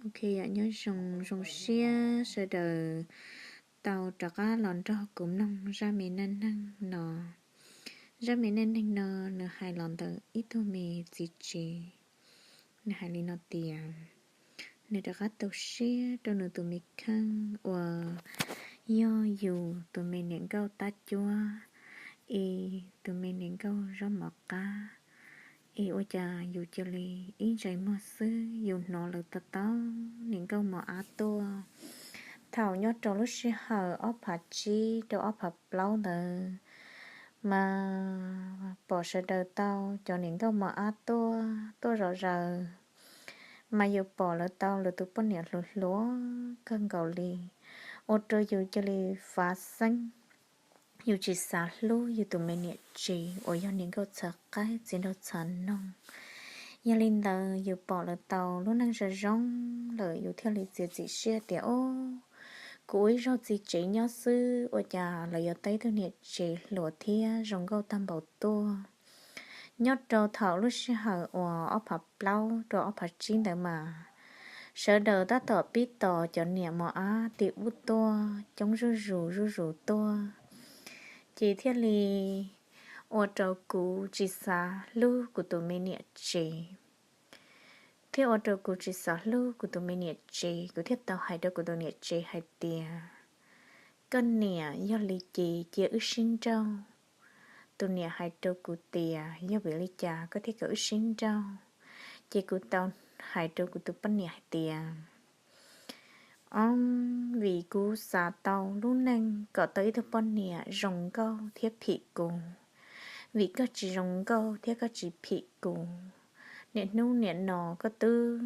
Ok, yam nyob zoo, zoo siab sawv daws tau rov qab los nrog kuv mloog zaj me neej neeg no. Zaj me neej neeg no nws hais los ntawm ib tug me txiv tsev. Nws hais li no tias, nws rov qab tu siab rau nws tus me kheej uas yog yus tus me niam nkauj tab cuab, es tus me niam nkauj zaub mov qab, es ua cas yus cia li ib ntsais muag xwb yus hnov lawv tau tau niam nkauj mos ab tuaj. Thaum nyob rau lub sij hawm ob phav tsib rau ob phav plaub ntawd, mas pom sawv daws tau cov niam nkauj mos ab tuaj tuaj zom zaws, mas yus pom lawv tau lawv tus poj niam hluas hluas kawg nkaus li, ua rau yus cia li fav xeeb, yus tsis xav hlub yus tus me niam tsev uas yog niam nkauj txhav qaib txiv nraug txhav noog. Yog li ntawd yus pom lawv tau lub neej zoo zoo lawm yus thiaj li txiav txim siab tias, o, kuv ua ib zaug txiv tsev nyob xwb ua cas lawv yuav tau ib tug niam tsev hluas thiab zoo nkauj tag npaum tuaj. Nyob rau thaum lub sij hawm uas ob phav plaub rau ob phav tsib ntawd mas, sawv daws tab tom pib tos cov niam mos ab tim ub tuaj coob zuj zus zuj zus tuaj, ces thiaj li ua rau kuv tsis xav hlub kuv tus me niam tsev. Thiab ua rau kuv tsis xav hlub kuv tus me niam tsev, kuv thiaj tau hais rau kuv tus niam tsev hais tias, koj niam, yog li ces cia wb sib nrauj. Tus niam hais rau kuv tias, yog vim li cas koj thiaj kom wb sib nrauj? Ces kuv tau hais rau kuv tus poj niam hais tias, o, vim kuv xav tau lub neej kom tau ib tug poj niam zoo nkauj thiab phim kuv, vim koj tsis zoo nkauj thiab koj tsis phim kuv. Niaj hnub niaj no koj twb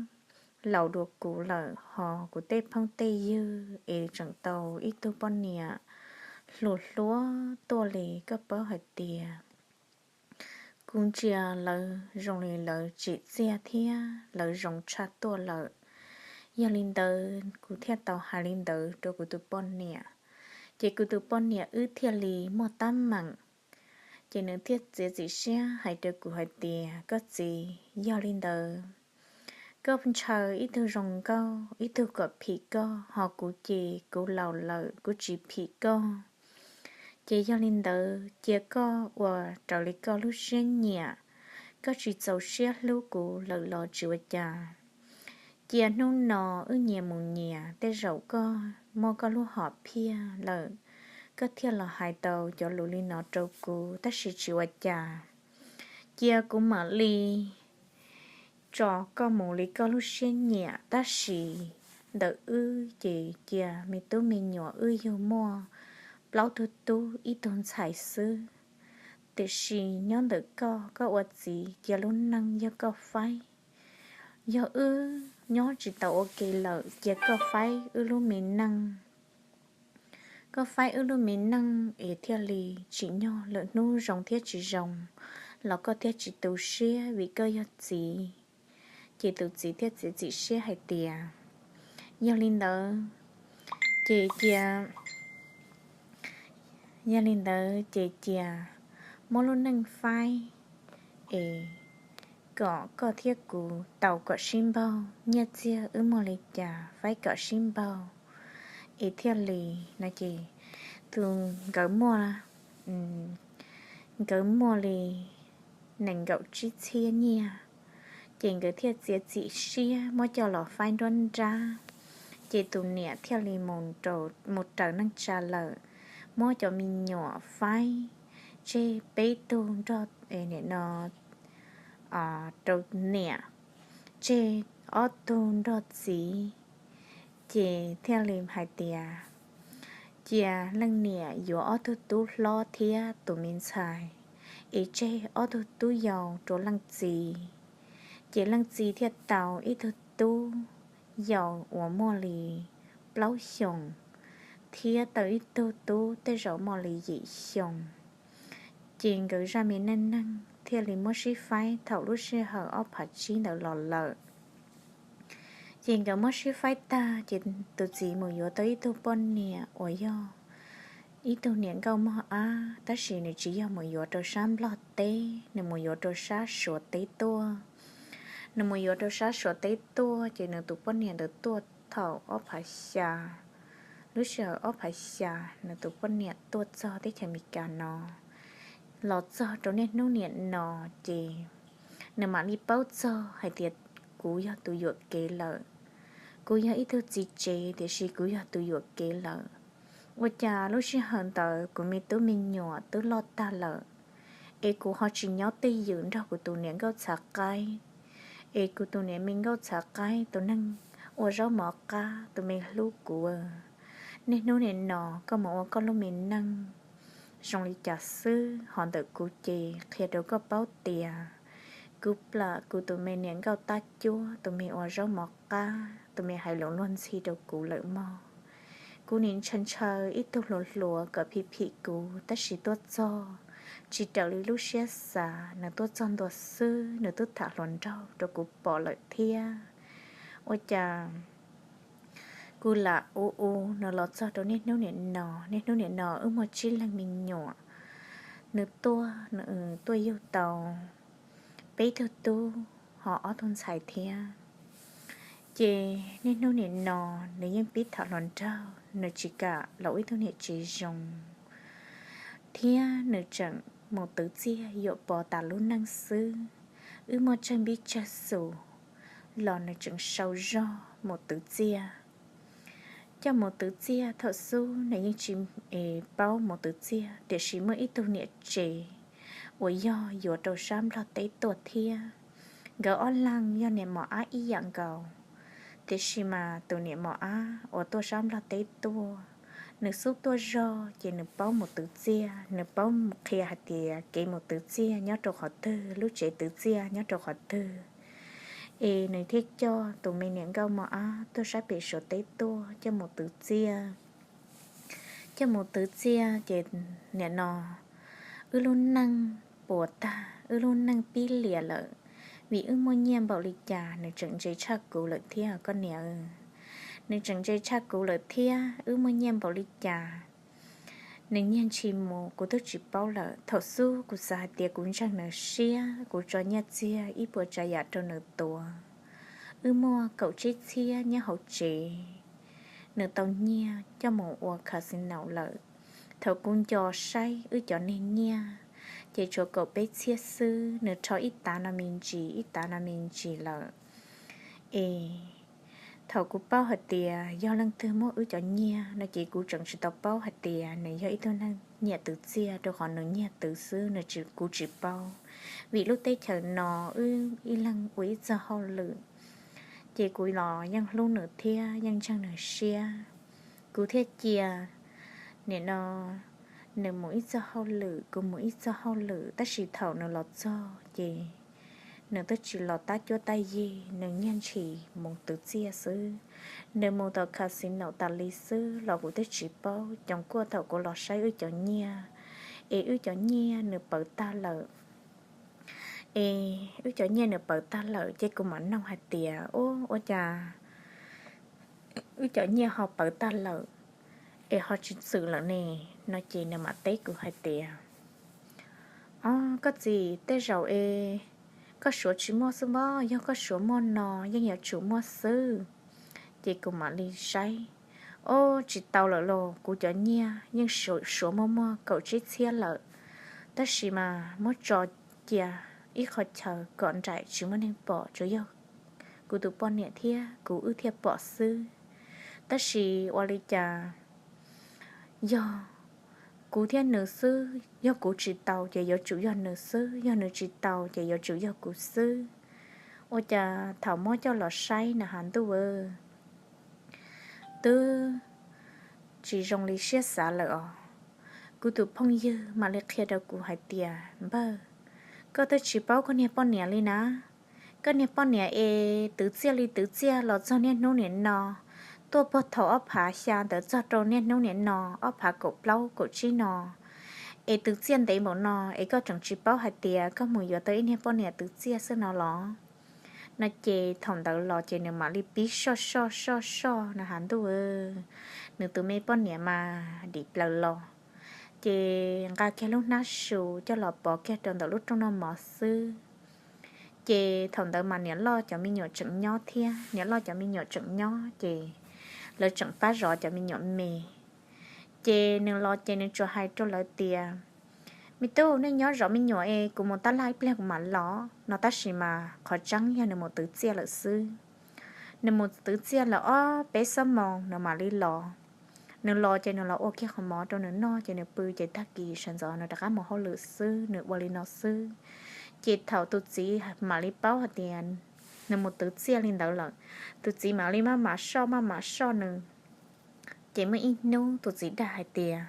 laus dua kuv lawm, ho kuv tej phooj tej ywg es tseem tau ib tug poj niam hluas hluas tuaj li. Koj paub hais tias kuv ntsia lawv zoo li lawv tsim txiaj thiab lawv zoo tshaj tuaj lawm. Yog li ntawd kuv thiaj tau hais li ntawd rau kuv tus poj niam, ces kuv tus poj niam wb thiaj li muaj teeb meem. Ces nws thiaj txiav txim siab hais rau kuv hais tias, koj txiv, yog li ntawd koj ntshaw ib tug zoo nkauj, ib tug kom phim koj, ho kuv ces kuv laus lawm kuv tsis phim koj. Ces yog li ntawd cia koj ua raws li koj lub siab nyiam, koj tsis txaus siab hlub kuv lawm los tsis ua cas. Cia hnub no wb nyias mus nyias, tej zaum koj muaj koj lub hom phiaj lawm, koj thiaj los hais tau cov lus li no rau kuv, tab sis tsis ua cas. Cia kuv mam li tso koj mus li koj lub siab nyiam, tab sis ntawm wb ces cia me tub me nyuam wb yug muaj plaub tug tub ib tug ntxhais xwb. Tiam sis nyob ntawm koj, koj ua txiv cia lub neej yog koj faib. Yog wb nyob tsis tau ua ke lawm cia koj faib wb lub me neej. Koj faib wb lub me neej es thiaj li tsim nyog lwm hnub zoo thiab tsis zoo los koj thiaj tsis tu siab vim koj yog txiv. Ces tus txiv thiaj txiav txim siab hais tias, yog li ntawd ces cia, yog li ntawd ces cia muab lub neej faib es kom koj thiab kuv tau kom sib npaug, nyiaj txiag wb muaj li cas faib kom sib npaug es thiaj li no. Ces tus nkawd muaj, nkawd muaj li nees nkaum tsib txhiab nyiaj, ces nkawd thiaj txiav txim siab muab coj los faib nruab nrab. Ces tus niam thiaj li mus raws neej tsa lawm, muab cov me nyuam faib tseg peb tug nrog, nim no, rau niam, tseg ob tug nrog txiv. Ces thiaj li hais tias cia leej niam yuav ob tug tub hlob thiab tus me ntxhais, es tseg ob tug tub yau rau leej txiv. Ces leej txiv thiaj tau ib tug tub yau uas muaj li plaub xyoos, thiab tau ib tug tub tej zaum muaj li yim xyoo. Ces nkawd zaj me neej neeg thiaj li muab sib faib thaum lub sij hawm ob phav tsib ntawd los lawm. Ces nkawd muab sib faib tag ces tus txiv mus yuav tau ib tug poj niam uas yog ib tug niam nkauj mog ab, tab sis nws tsis yog mus yuav rau sab Nplog teb, nws mus yuav rau sab Suav teb tuaj. Nws mus yuav rau sab Suav teb tuaj ces nws tus poj niam ntawd tuaj thaum ob phav xya. Lub sij hawm ob phav xya nws tus poj niam tuaj txog teb chaws Amelikas no, los txog rau niaj hnub niam no ces nws mam li paub txog hais tias kuv yog tus yuam kev lawm. Kuv yog ib tug txiv tsev tiam sis kuv yog tus yuam kev lawm. Ua cas lub sij hawm ntawd kuv me tub me nyuam twb loj tag lawm, es kuv ho tsis nyob twj ywm nrog kuv tus niam nkauj txhav qaib, es kuv tus niam me nkauj txhav qaib tus neeg ua zaub mov qab tus me hlub kuv. Niaj hnub nim no koj mus ua koj lub me neej zoo li cas xwb, ho ntawm kuv ces qhia rau koj paub tias kuv plam kuv tus me niam nkauj tab cuab tus me ua zaub mov qab tus me hais lus luag ntxhi rau kuv lawm mog. Kuv nim ntshaw ntshaw ib tug hluas hluas kom phim phim kuv tab sis tuaj txog tsis raws li lub siab xav, nws tuaj txog ntua xwb nws twb tham hluas nraug rau kuv pom lawm thiab. Ua cas kuv lam ua ua nws los txog rau niaj hnub nim no, niaj hnub nim no wb muaj tsib leeg me nyuam, nws tuaj nws tuaj yug tau peb tug tub ho ob tug ntxhais thiab. Ces niaj hnub nim no nws yeej pib tham hluas nraug, nws tsis kam los ua ib tug niam tsev zoo, thiab nws tseem mus twv txiaj yuam pov tas lub neej xwb. Wb muaj tsawg npib tsawg xus los nws tseem sau zog mus twv txiaj. Coj mus twv txiaj thaum xub nws yeej tsis paub mus twv txiaj, tiam sis muaj ib tug niam tsev uas yog yuav rau sab Nplog teb tuaj thiab. Nkawd ob leeg yog niam mos ab ib yam nkaus, tiam sis mas tus niam mos ab uas tuaj sab Nplog teb tuaj, nws xub tuaj zog ces nws paub mus twv txiaj, nws paub qhia hais tias kev mus twv txiaj nyob rau qhov twg, lub tsev twv txiaj nyob rau qhov twg. Es nws thiaj coj tus me niam nkauj mos ab tuaj sab pem Suav teb tuaj coj mus twv txiaj. Coj mus twv txiaj ces nim no wb lub neej puas tag, wb lub neej pib liam lawm, vim wb muaj nyiaj npaum li cas nws tseem ntse tshaj kuv lawm thiab koj niam. Nws tseem ntse tshaj kuv lawm thiab, wb muaj nyiaj npaum li cas nws nyiag ntshis mus kuv twb tsis paub lawm. Thaum xub kuv xav hais tias kuv ntseeg nws siab, kuv tso nyiaj txiag ib puas tsav yam rau nws tuav. Wb muaj kaum tsib txhiab nyob hauv tsev, nws tau nyiag coj mus ua casino lawm. Thaum kuv nco saib wb cov niag nyiaj, ces tshuav kaum peb txhiab xwb, nws rho ib tav no me ntsis, ib tav no me ntsis lawm. Es thaum kuv paub hais tias yog leej twg muab wb cov nyiaj no ces kuv tseem tsis tau paub hais tias nws yog ib tug neeg nyiam twv txiaj, rau qhov nws nyiag twv xwb, nws tsis, kuv tsis paub. Vim lub teb chaws no wb ib leeg ua ib txoj hauj lwm, ces kuv los yeej hlub nws thiab yeej ntseeg nws siab. Kuv thiaj cia nim no nws mus ib txoj hauj lwm, kuv mus ib txoj hauj lwm, tab sis thaum nws los txog ces nws twb tsis los tab cuab tab yig, nws nyiag ntshis mus twv txiaj xwb. Nws mus tom casino tas li xwb los kuv twb tsis paub. Coom kuaj thaum kuv los saib wb cov nyiaj, es wb cov nyiaj nws pawv tag lawm. Es wb cov nyiaj nws pawv tag lawm ces kuv mam noog hais tias, ub, ua cas wb cov nyiaj ho pawv tag lawm es ho tsis txwm lawm ne? No ces nws mam teb kuv hais tias, o, koj txiv, tej zaum es koj suav tsis muaj xwb pob, yog koj suav muaj no yeej yuav tsum muaj xwb. Ces kuv mam li saib, o, tsis tau lawm los, kuv cov nyiaj yeej suav muaj muaj kaum tsib txhiab lawm, tab sis mas muab tso cia ib qho chaw kom nraim tsis muaj neeg pom, tsuas yog kuv tus poj niam thiab kuv wb thiaj pom xwb. Tab sis ua li cas yog kuv thiab nws xwb, yog kuv tsis tau ces yuav tsum yog nws xwb, yog nws tsis tau ces yuav tsum yog kuv xwb. Ua cas thaum muab coj los saib na has ntuj, twb tsis zoo li siab xav lawm os. Kuv tus phooj ywg mam li qhia rau kuv hais tias, npawg, koj twb tsis paub koj niag poj niam li na. Koj niag poj niam es twv txiaj li twv txiaj los txog niaj hnub niam no, tuaj puag thaum ob phav xya ntawd txog rau niaj hnub niam no, ob phav kaum plaub kaum tsib no, es twv txiaj ntev npaum no es koj tseem tsis paub hais tias koj mus yuav tau ib niag poj niam twv txiaj xwb no los? No ces thaum ntawd los ces nws mam li pib soj soj soj soj na has ntuj, nws tus me poj niam mas dim plaws los, ces nqa kiag lub hnab su coj los pov kiag rau ntawm lub rooj noj mov xwb. Ces thaum ntawd mas niam loj cov me nyuam tseem nyob thiab, niam loj cov me nyuam tseem nyob ces lawv tseem pab zov cov me nyuam me. Ces nws los ces nws tsuas hais rau lawv tias, Me tub, nej nyob zov me nyuam es kuv mus tab laj ib pliag kuv mam los no, tab sis mas qhov tseeb yog nws mus twv txiaj lawm xwb. Nws mus twv txiaj lawm ob peb xuab moos nws mam li los. Nws los ces nws los ua kiag qhov mov rau nws noj ces nws pw ces tag kis sawv ntxov nws rov qab mus hauj lwm xwb, nws ua li no xwb. Ces thaum tus txiv mam li paub hais tias nws mus twv txiaj li ntawd lawm, tus txiv mam li maj mam soj maj mam soj nws. Ces muaj ib hnub tus txiv dag hais tias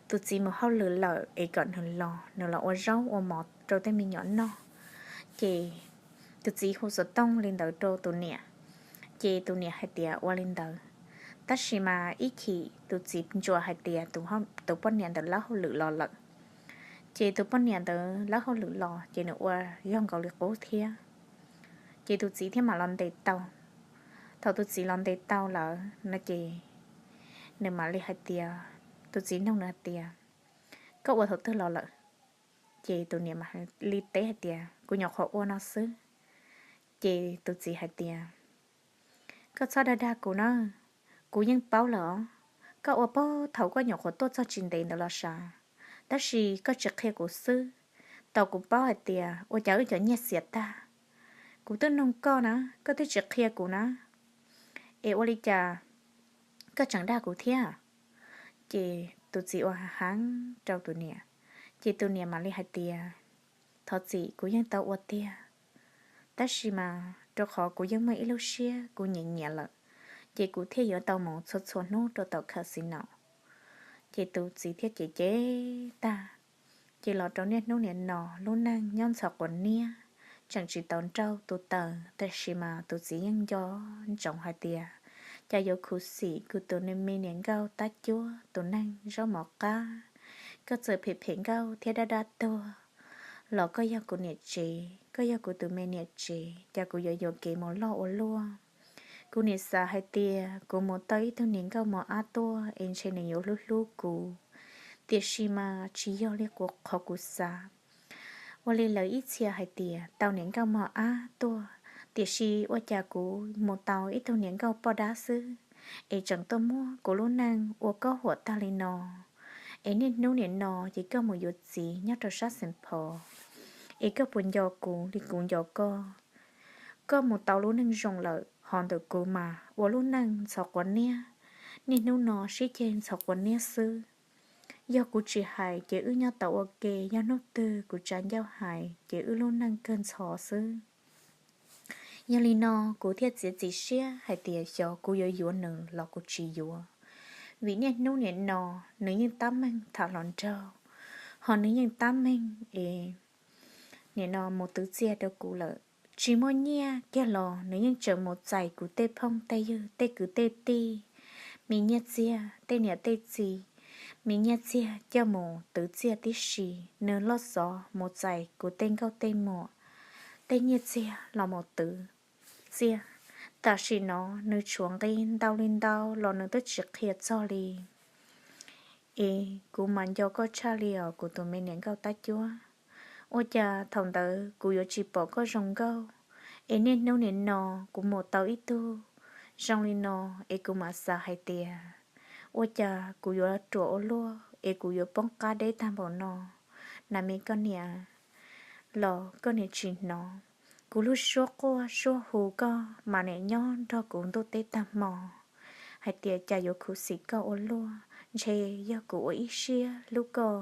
tus txiv mus hauj lwm lawm es kom nws los, nws los ua zaub ua mov rau tej me nyuam noj. Ces tus txiv hu xov tooj li ntawd rau tus niam, ces tus niam hais tias ua li ntawd. Tab sis mas ib chim tus txiv ntsuas hais tias tus poj niam ntawd lawb hauj lwm los lawm. Ces tus poj niam ntawd lawb hauj lwm los ces nws ua yog nkaus li qub thiab. Ces tus txiv thiaj mam los ntes tau. Thaum tus txiv los ntes tau lawm no ces nws mam li hais tias, tus txiv nug nws hais tias, Koj ua thaum twg los lawm? Ces tus niam mam li teb hais tias, Kuv nyuam qhuav ua no xwb. Ces tus txiv hais tias, Koj txhob dag dag kuv na, kuv yeej paub lawm os. Koj ua puag thaum koj nyuam qhuav tuaj txog tsis ntev ntawd los sav, tab sis koj tsis qhia kuv xwb. Tau kuv paub hais tias ua cas wb cov nyiaj xiam tag. Kuv twb nug koj na, koj twb tsis qhia kuv na, es ua li cas koj tseem dag kuv thiab? Ces tus txiv ua heev rau tus niam, ces tus niam mam li hais tias, Thov txim, kuv yeej tau ua tiag, tab sis mas rau qhov kuv yeej muaj ib lub siab kuv nyiam nyiam lawm, ces kuv thiaj yuav tau mus txhua txhua hnub rau tom casino. Ces tus txiv thiaj cem cem tag. Ces los rau niaj hnub niam no lub neej nyob ntxhov quav niab, tseem tsis tau nrauj tu taws, tab sis mas tus txiv yeej nco ntsoov hais tias, Cas yuav khuv xim kuv tus me niam nkauj tab cuab tus neeg zaub mov qab. Koj txawm phem phem nkauj thiab dab dab tuag los koj yog kuv niam tsev, koj yog kuv tus me niam tsev, cas kuv yuav yuam kev mus loj ua luaj. Kuv niam xav hais tias kuv mus tau ib tug niam nkauj mos ab tuaj es ntshe nws yuav hlub hlub kuv, tiam sis mas tsis yog li qhov kuv xav. Ua li lawv ib txhia hais tias tau niam nkauj mos ab tuaj, tiam sis ua cas kuv mus tau ib tug niam nkauj poj dab xwb, es tseem tuaj muab kuv lub neej ua kaub huam tag li no. Es niaj hnub niam no ces koj mus yuav txiv nyob rau sab Xeem Phos, es koj puas nco kuv li kuv nco koj? Koj mus tau lub neej zoo lawm, ho ntawm kuv mas ua lub neej ntxhov quav niab, niaj hnub no sib ceg ntxhov quav niab xwb. Yog kuv tsis hais ces wb nyob tau ua ke, yog hnub twg kuv tsa ncauj hais ces wb lub neej kawg ntxhov xwb. Yog li no kuv thiaj txiav txim siab hais tias xyov kuv yuav yuav nws los kuv tsis yuav, vim niaj hnub niam no nws yeej tab meeg tham hluas nraug, ho nws yeej tab meeg es niam no mus twv txiaj rau kuv lawm. Tsis muaj nyiaj kiag los nws yeej tseem mus txais kuv tej phooj tej ywg, tej kwv tej tij, me nyiaj txiag, tej niam tej txiv, me nyiaj txiag coj mus twv txiaj tib si. Nws loj xov mus txais kuv tej nkauj tej muam, tej nyiaj txiag los mus twv txiaj. Tam sim no nws tshuav nqi ntau li ntau los nws twb tsis qhia txog li. Es kuv mas nco koj tshaj li os kuv tus me niam nkauj tab cuab. Ua cas thaum ntawd kuv yuav tsis pom koj zoo nkauj, es niaj hnub niam no kuv mus tau ib tug zoo li no, es kuv mam xav hais tias ua cas kuv yuav ruam ua luaj es kuv yuav poob qab deb tag npaum no. Na me koj niam, los koj niam tsis hnov kuv lub suab quaj suab hu koj mas niam nyob nrog kuv ntuj teb tag hmo, hais tias cas yuav khuv xim koj ua luaj, ntshe yog kuv ua ib siab hlub koj,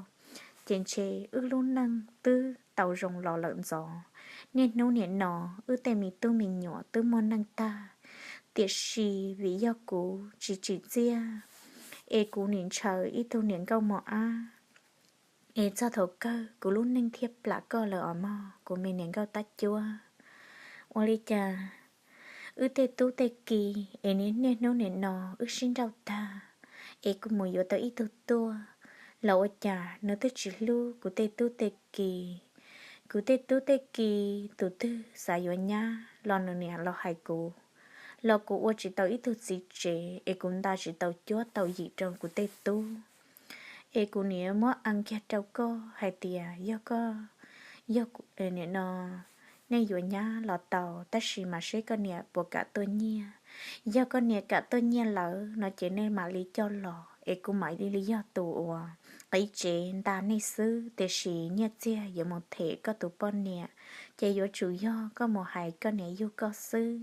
ces ntshe wb lub neej twb tau zoo los lawm ntxov. Niaj hnub niam no wb tej me tub me nyuam twb muaj neej tag, tiam sis vim yog kuv tsis tsim txiaj, es kuv nim ntshaw ib tug niam nkauj mos ab, es txog thaum kawg kuv lub neej thiaj plam koj lawm os mog kuv me niam nkauj tab cuab. Ua li cas wb tej tub tej ki, es niaj hnub niam no wb sib nrauj tag, es kuv mus yuav tau ib tug tuaj, los ua cas nws twb tsis hlub kuv tej tub tej ki. Kuv tej tub tej ki, tus twg xav yuav nyab los nws niam los hais kuv, los kuv ua tsis tau ib tug txiv tsev, es kuv nta tsis tau cuab tau yim rau kuv tej tub. Es kuv niam muab a kiag rau koj hais tias yog koj, yog kuv, nim no nej yuav nyab los tau, tab sis mas seb koj niam puas kam tuaj nyiaj. Yog koj niam kam tuaj nyiaj lawm no ces nej mam li coj los es kuv mam li yog tus uas qiv tsev nta nej xwb, tiam sis nyiaj txiag yuav mus them koj tus poj niam, ces yuav tsum yog koj mus hais koj niam yug koj xwb.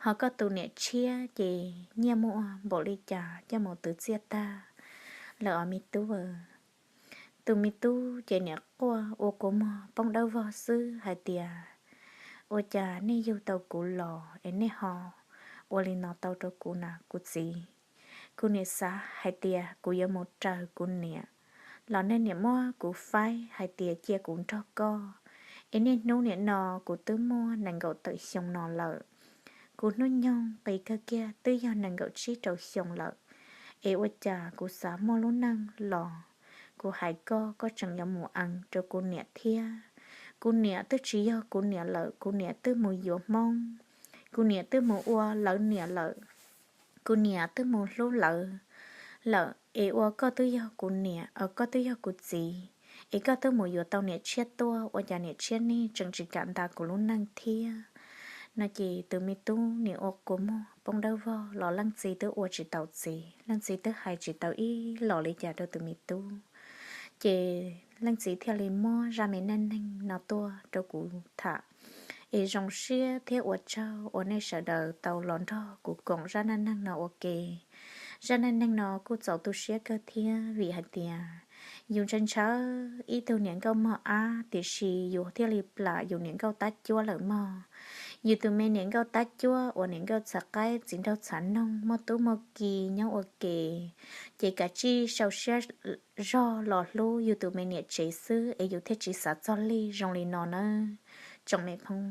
Ho koj tus niam tshiab ces nyiaj muaj npaum li cas coj mus twv txiaj tag lawm os me tub. Tus me tub ces niam quaj ua kua muag poob dawb vog xwb hais tias, ua cas nej yug tau kuv los es nej ho ua li no tau rau kuv na kuv txiv? Kuv niam xav hais tias kuv yuav mus raws kuv niam, los nej niam muab kuv faib hais tias cia kuv nrog koj, es niaj hnub nim no kuv twb muaj nees nkaum tawm xyoo no lawm. Kuv hnub nyoog qis kawg kiag twb yog nees nkaum tsib rau xyoo lawm, es ua cas kuv xav muaj lub neej los kuv hais koj, koj tseem yuav mus eev rau kuv niam thiab. Kuv niam twb tsis yog kuv niam lawm, kuv niam twb mus yuav Hmoob, kuv niam twb mus ua lawv niam lawm, kuv niam twb mus hlub lawv lawm, es ua koj twb yog kuv niam, koj twb yog kuv txiv, es koj twb mus yuav tau niam tshiab tuaj, ua cas niam tshiab nej tseem tsis kam nta kuv lub neej thiab? No ces tus me tub nim ua kua muag poob dawb vog los leej txiv twb ua tsis tau txiv, leej txiv twb hais tsis tau ib los li cas rau tus me tub. Ces leej txiv thiaj li muab zaj me neej neeg no tuaj rau kuv tham, es zoo siab thiab ua tsaug uas nej sawv daws tau los nrog kuv koom zaj neej neeg no ua ke. Zaj neej neeg no kuj txaus tu siab kawg thiab, vim hais tias yus ntshaw ntshaw ib tug niam nkauj mog ab, tiam sis yus thiaj li plam yus niam nkauj tab cuab lawm mog. Yus tus me niam nkauj tab cuab uas niam nkauj txhav qaib txiv nraug txhav noog, muaj tub muaj ki nyob ua ke, ces kav tsij sau siab zog los hlub yus tus me niam tsev xwb es yus thiaj tsis xav txog lig zoo li no nawb tsoom me phooj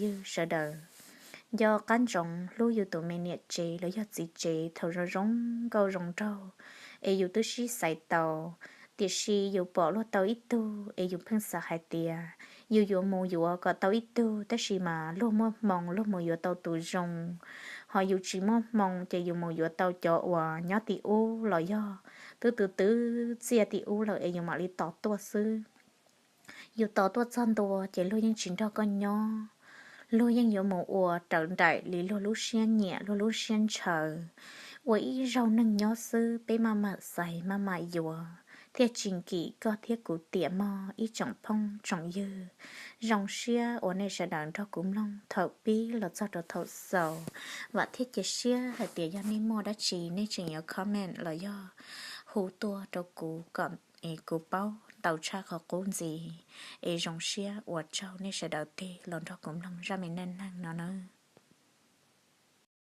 ywg sawv daws. Nco qab ntsoov hlub yus tus me niam tsev los yog txiv tsev thaum zoo zoo nkauj zoo nraug, es yus twb sib xaiv tau, tiam sis yus pom luag tau ib tug es yus pheej xav hais tias yus yuav mus yuav kom tau ib tug, tab sis mas luag muaj hmoo luag mus yuav tau tus zoo, ho yus tsis muaj hmoo ces yus mus yuav tau cov uas nyob tim ub los yog twb twv twv txiaj tim ub lawm es yus mam li tos tuaj xwb. Yus tos tuaj txog ntua ces luag yeej tsis nrog koj nyob, luag yeej yuav mus ua raws nraim li luag lub siab nyiam luag lub siab ntshaw, ua ib zaug neeg nyob xwb, peb maj mam xaiv maj mam yuav thiaj tsis nkim koj thiab kuv tiam mog ib tsoom phooj tsoom ywg. Zoo siab uas nej sawv daws nrog kuv mloog thaum pib los txog rau thaum xaus. Vam thiab cia siab hais tias yog nej muaj dab tsi nej tseem yuav comment los yog hu tuaj rau kuv kom es kuv paub ntau tshaj qhov qub ntxiv. Es zoo siab ua tsaug nej sawv daws tig los nrog kuv mloog zaj me neej neeg no na.